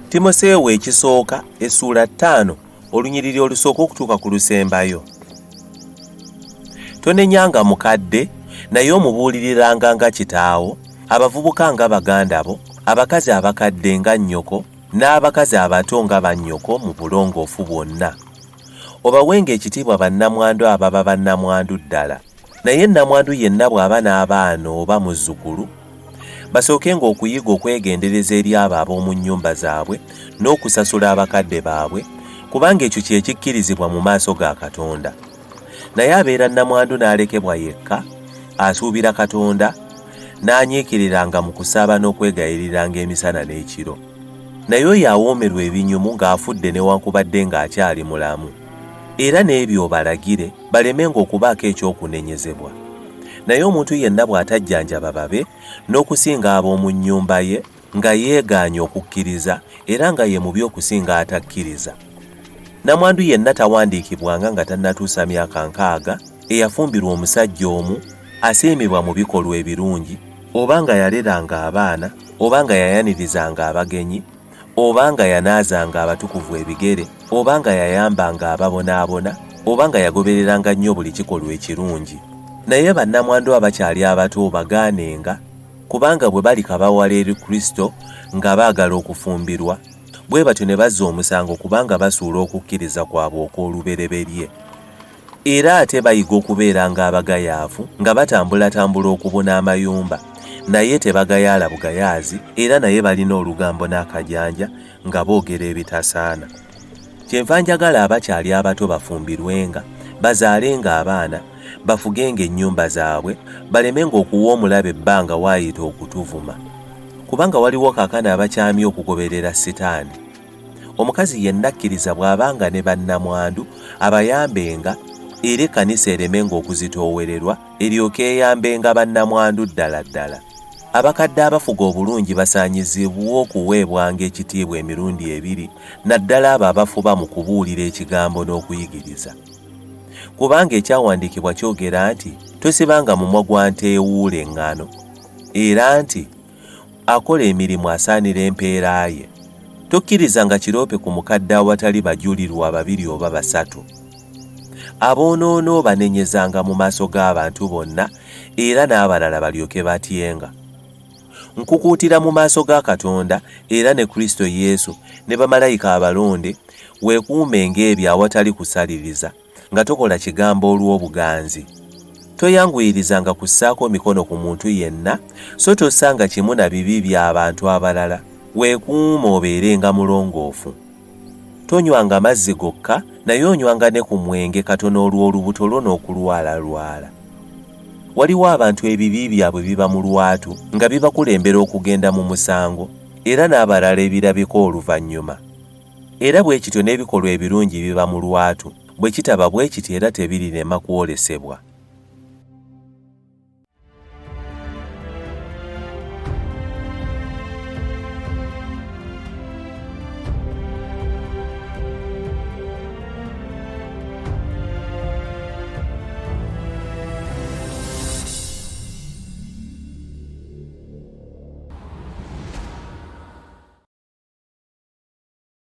Timoseewo ekisooka essuula ttaano olunyiriri olusooka okutuuka ku lusembayo. Tonenyanga mukadde, naye omubuuliriranga nga kitaawo, abavubuka nga baganda bo, abakazi abakadde nga nnyoko, n'abakazi abato nga bannyoko mu bulongoofu bwonna. Obawenga ekitiibwa bannamwandu ababa bannamwandu ddala. Naye nnamwandu yenna bw'aba n'abaana oba muzzukulu, basookenga okuyiga okwegendereza eri abo ab'omu nnyumba zaabwe n'okusasula abakadde baabwe, kubanga ekyo kye kikkirizibwa mu maaso ga Katonda. Naye abeera nnamwandu n'alekebwa yekka, asuubira Katonda, n'anyiikiriranga mu kusaba n'okwegayiriranga emisana n'ekiro. Naye oyo awoomerwa ebinyumu ng'afudde newankubadde ng'akyali mulamu. Era n'ebyo obalagire balemenga okubaako eky'okunenyezebwa. Naye omuntu yenna bw'atajjanjaba babe, n'okusinga ab'omu nnyumba ye, nga yeegaanye okukkiriza, era nga ye mubi okusinga atakkiriza. Nnamwandu yenna tawandiikibwanga nga tannatuusa myaka nkaaga, eyafumbirwa omusajja omu, asiimibwa mu bikolwa ebirungi, oba nga yaleranga abaana, oba nga yayanirizanga abagenyi, oba nga yanaazanga abatukuvu ebigere, oba nga yayambanga ababonaabona, oba nga yagobereranga nnyo buli kikolwa ekirungi. Naye bannamwandu abakyali abato obagaanenga, kubanga bwe balikabawala eri Kristo nga baagala okufumbirwa, bwe batyo ne bazza omusango kubanga basuula okukkiriza kwabwe okw'olubereberye. Era ate bayiga okubeeranga abagayaavu nga batambulatambula okubuna amayumba, naye tebagayaala bugayaazi, era naye balina olugambo n'akajanja nga boogera ebitasaana. Kyenva njagala abakyali abato bafumbirwenga, bazaalenga abaana, bafugenga ennyumba zaabwe, balemenga okuwa omulabe ebbanga waayita okutuvuma. Kubanga waliwo kaakano abakyamye okugoberera Sitaani. Omukazi yenna akkiriza bw'abanga ne bannamwandu, abayambenga, era ekkanisa eremenga okuzitoowererwa, eryoke eyambenga bannamwandu ddala ddala. Abakadde abafuga obulungi basaanyizibwa okuweebwanga ekitiibwa emirundi ebiri, naddala abo abafuba mu kubuulira ekigambo n'okuyigiriza. Kubanga ekyawandiikibwa kyogera nti, Tosibanga mumwa gwa nte ewuula eŋŋaano, era nti, Akola emirimu asaanira empeera ye. Tokkirizanga kiroope ku mukadde awatali bajulirwa babiri oba basatu. Aboonoona obanenyezanga mu maaso g'abantu bonna era n'abalala balyoke batyenga. Nkukuutira mu maaso ga Katonda era ne Kristo Yesu ne bamalayika abalonde, weekuumenga ebyo awatali kusaliriza. nga tokola kigambo olw'obuganzi. Toyanguyirizanga kussaako mikono ku muntu yenna, so tossanga kimu na bibi bya bantu abalala. Weekuume obeerenga mulongoofu. Tonywanga mazzi gokka, naye onywanga ne ku mwenge katono olw'olubuto lwo n'okulwalalwala. Waliwo abantu ebibi byabwe biba mu lwatu nga bibakulembera okugenda mu musango, era n'abalala ebirabika oluvannyuma. Era bwe kityo n'ebikolwa ebirungi biba mu lwatu, bwe kitaba bwe kityo era tebirirema kwolesebwa.